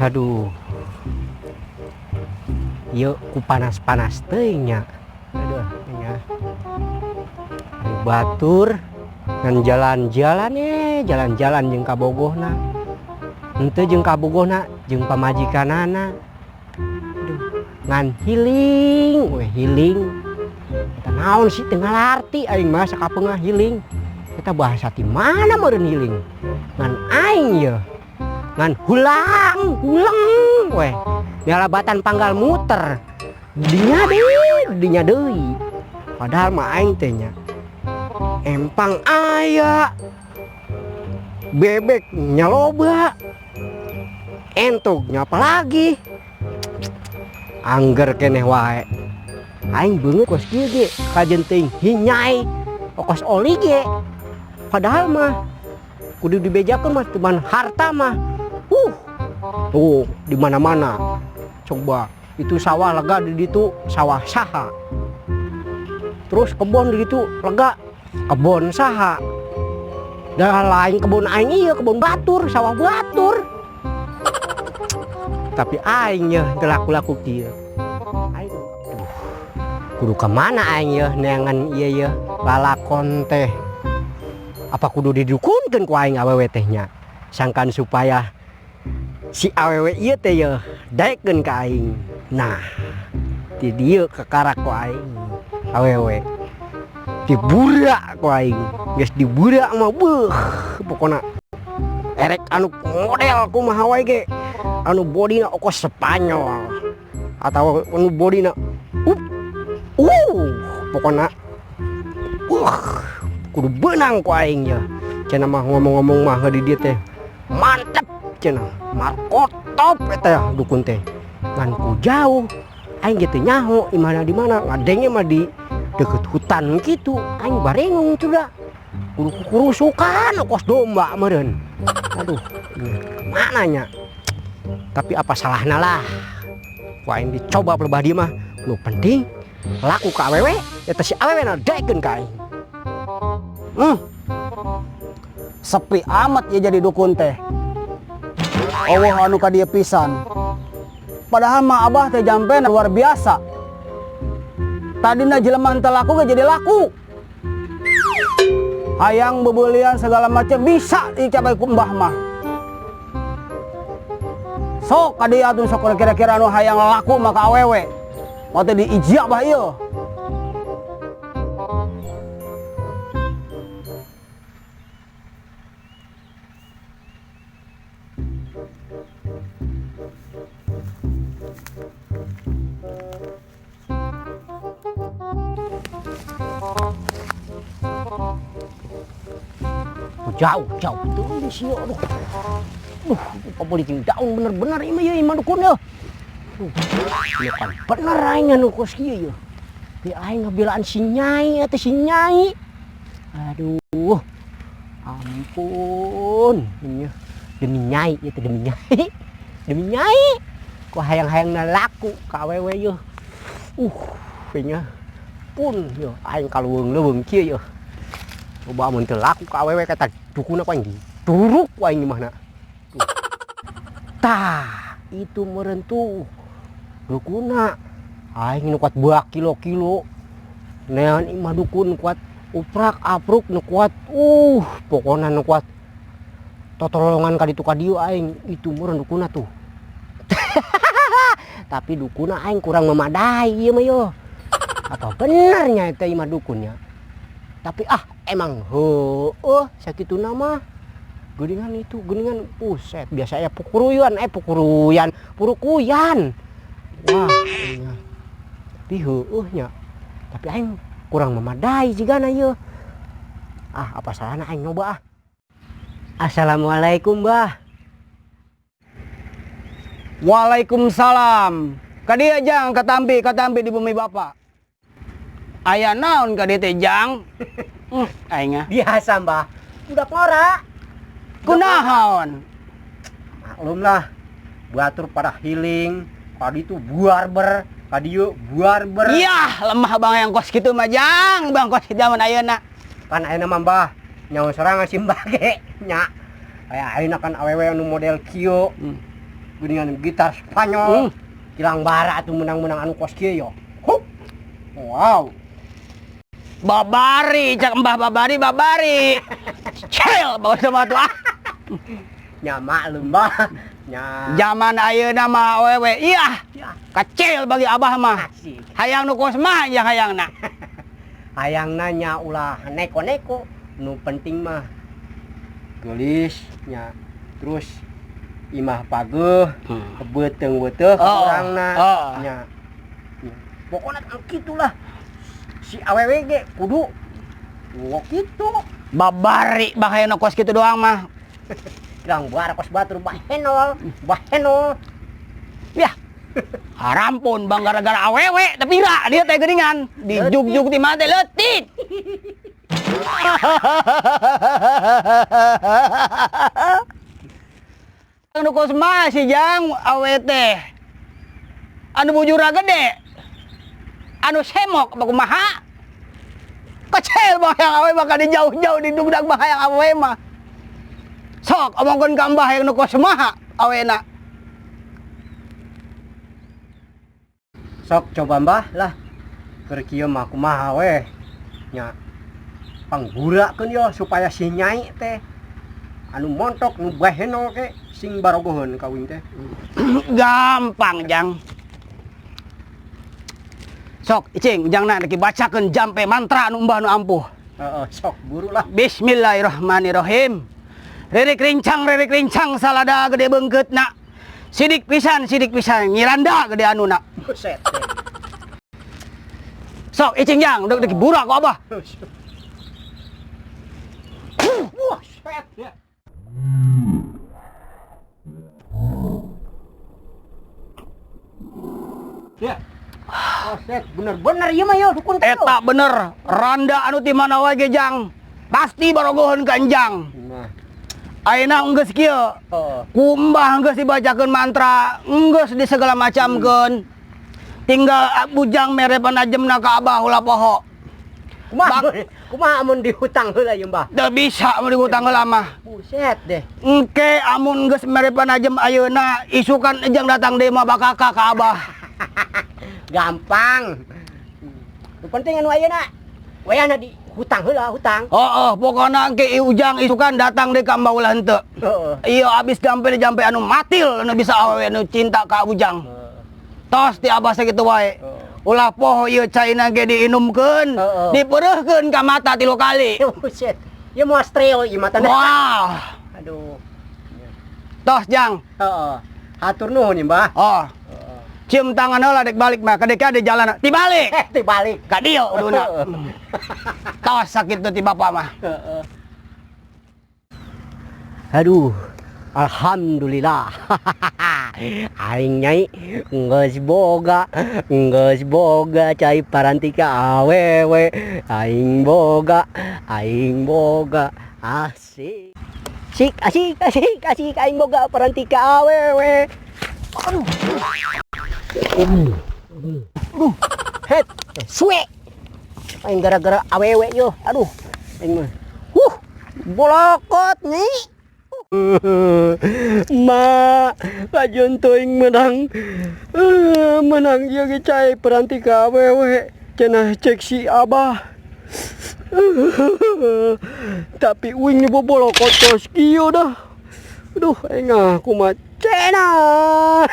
Aduh. Ieu ku panas-panas teuing nya. Aduh nya. Ari batur ngan jalan-jalan jalan-jalan jeung kabogohna. Henteu jeung kabogohna jeung pamajikanana. Aduh, ngan healing we healing. Eta naon sih teu ngalarti aing mah sakapeungah healing. Eta bahasa ti mana meureun healing? Ngan aing ye. Ngan hulang, huleng we. Nyalabatan panggal muter. Dinya deui, dinya deui. Padahal mah aing teh nya. Empang aya. Bebek nya loba. Entog nya apalagi. Angger keneh wae. Aing beungeut kos kieu ge kajen teuing hinyai okos oli ge. Padahal mah kudu dibejakeun mah cuman harta mah. Tuh di mana-mana. Coba itu sawah lega di ditu sawah saha. Terus kebon di ditu lega kebon saha. Dah lain kebon aing ieu kebon batur, sawah batur. Tapi aing yeuh teu laku-laku kieu. Aing aduh, kudu ka mana aing yeuh neangan ieu yeuh lalakon teh. Apa kudu didukunkeun ku aing awewe teh nya? Sangkan supaya si awewe ieu teh yeuh daekeun ka aing. Nah, di dieu kakarak ku aing awewe. Diburak ku aing. Geus diburak mah beuh pokona erek anu model kumaha wae ge. Anu bodina okos Spanyol atau anu bodina pokona kudu beunang ku aing ye. Cenah mah ngomong-ngomong mah di dieu teh mantep cenah markotop eta dukun teh. Ngan ku jauh aing ge teu nyaho imahna di mana, ngadenge mah di deukeut hutan kitu. Aing barengung tuh da. Kudu kukurusukan okos domba meureun. Aduh, kemana nya? Tapi apa salahna lah. Ku aing dicoba pelebah dieu mah. Nu penting laku ka awewe, eta si awewe na daekeun ka aing. Sepi amat ya jadi dukun teh. Eueuh anu ka dieu pisan. Padahal mah abah teh jampe luar biasa. Tadina jelema henteu laku ge jadi laku. Hayang bebelian segala macam bisa dicapai ku mbah mah. Sok ka dieu atuh sok kira-kira anu hayang laku mah ka awewe. Mah teh diijabah ieu. Jauh, jauh tuh ini sih, aduh. Duh, politik daun bener-bener ini ya, imah dukun ya. Duh, ya kan bener aing anu kos kieu ya. Bi aing ngabelaan si Nyai atau si Nyai. Aduh. Ampun, ini demi Nyai itu demi Nyai. Demi Nyai. Ku hayang-hayangna laku ka awewe yeuh. Nya pun yeuh aing kaluweung-leuweung kieu yeuh. Coba mun teu laku ka awewe kata dukuna ku aing diduruk ku aing imahna. Tah, itu meureun tuh dukuna. Aing nu kuat buah kilo-kilo. Nean imah dukun kuat uprak apruk nu kuat. Pokona nu kuat totolongan ka ditu ka dieu aing itu meureun dukuna tuh. Tapi dukuna aing kurang memadai ieu mah yeuh. Apa bener nya eta imah dukunnya? Tapi emang heueuh sakituna mah. Geuningan itu, geuningan buset biasa aya pukuruyan, pukuruyan, purukuyan. Wah, nya. Tapi heueuh nya. Tapi aing kurang memadai jigana ieu. Ah, apa salahna aing nyoba ah. Assalamualaikum, Bah. Waalaikumsalam. Ka dieu jang katampi, katampi di bumi bapak. Aya naon ka dieu teh jang? Aing ah. Biasa, Mbah. Budak ngora. Kunaon? Maklum lah. Batur pada healing, kadi itu buarber, kadi dieu buarber. Iya, lemah bang yang kos kitu mah jang, bang kos kitu zaman ayeuna. Pan ayeuna mah Mbah, nyaho sorangan si Mbah ge nya. Aya ayeuna kan awewe anu model kieu. Geuningan gitar Spanyol. Kilang bara atuh menang-menang anu kos kieu yo. Hup. Wow. Babari, cak Mbah babari, babari. Cel, bawa sama tuh ah. Nya maklum, Mbah. Nya. Zaman ayeuna mah awewe, iya. Ya. Kecil bagi Abah mah. Asik. Hayang nu kos mah ya hayangna. Hayang nanya ulah neko-neko, nu penting mah geulis nya, terus imah pageuh, beuteung-weuteuh urangna nya. Nya. Pokokna kitulah. Si awewe ge kudu wo kitu. Babari bah hayang nu kos kitu doang mah. Kilang bara kos batur bahenol, bahenol. Ya. Harampun bang gara-gara awewe tapi ra dia teh geuningan. Dijuk-juk di mana teh leutik. Anu kos mah si Jang awe teh. Anu bujura gede. Anu semok apa kumaha? Kecil bah yang awe mah di jauh-jauh di dugdag bah yang awe mah. Sok omongkeun ka Mbah yang nu kos mah awena. Sok coba Mbah lah. Keur kieu mah kumaha we. Nya panggurakeun yo supaya si Nyai teh anu montok nu bahenol ke sing barogoheun ka uing teh. Gampang Jang. Sok icing jangna rek dibacakeun jampe mantra anu Mbah nu ampuh. Heeh, sok buru lah. Bismillahirrahmanirrahim. Ririk rincang salada gede beungkeutna. Sidik pisan nyiranda gede anuna. Buset. Sok icing Jang, udah dek burak ku Abah. Wah, set ya. Ya. Oh, set bener-bener ieu mah yo dukun teh. Eta bener, randa anu ti mana wae ge Jang. Pasti barogoheun ka Enjang. Nah. Ayeuna geus kieu. Heeh. Ku Mbah geus dibacakeun mantra, geus di segala macamkeun. Tinggal bujang mere panajemna ka Abah ulah poho. Kumaha? Kumaha amun dihutang heula ieu Mbah? Teu bisa mun dihutang heula mah. Buset deh. Engke amun geus mere panajem ayeuna isukan ejang datang deui mah bakaka ka Abah. Gampang. Nu penting anu ayeuna wayahna di hutang heula, hutang. Heeh, pokona engke ujang isukan datang deui ka Mbah ulah henteu. Heeh. Iya abis jampe anu matil anu bisa awewe anu cinta ka ujang. Tos ti Abah sakitu wae. Ulah poho ieu caina ge diinumkeun, dipeureuhkeun ka mata 3 kali. Buset. Ieu moal streo ieu mata. Wah. Aduh. Tos Jang. Heeh. Hatur nuhun ieu Mbah. Oh. Cium tangan heula dek balik mah, kadek di jalan. Tibalik. Tibalik. Ka dieu uduna. Tos sakitu ti bapa mah. Heeh. Aduh. Alhamdulillah. Aing Nyai geus boga cai parantika awewe. Aing boga asik. Asik asik asik asik aing boga parantika awewe. Aduh. Aduh. Het, suwe. Aing gara-gara awewe yo. Aduh. Aing mah. Huh, bolokot nih. Ma, lajun teuing menang. Menang ieu ge cai perantika awewe. Cenah cek si Abah. Tapi uing dibobolokot tos kieu dah. Aduh, aing ah kumaha cenah.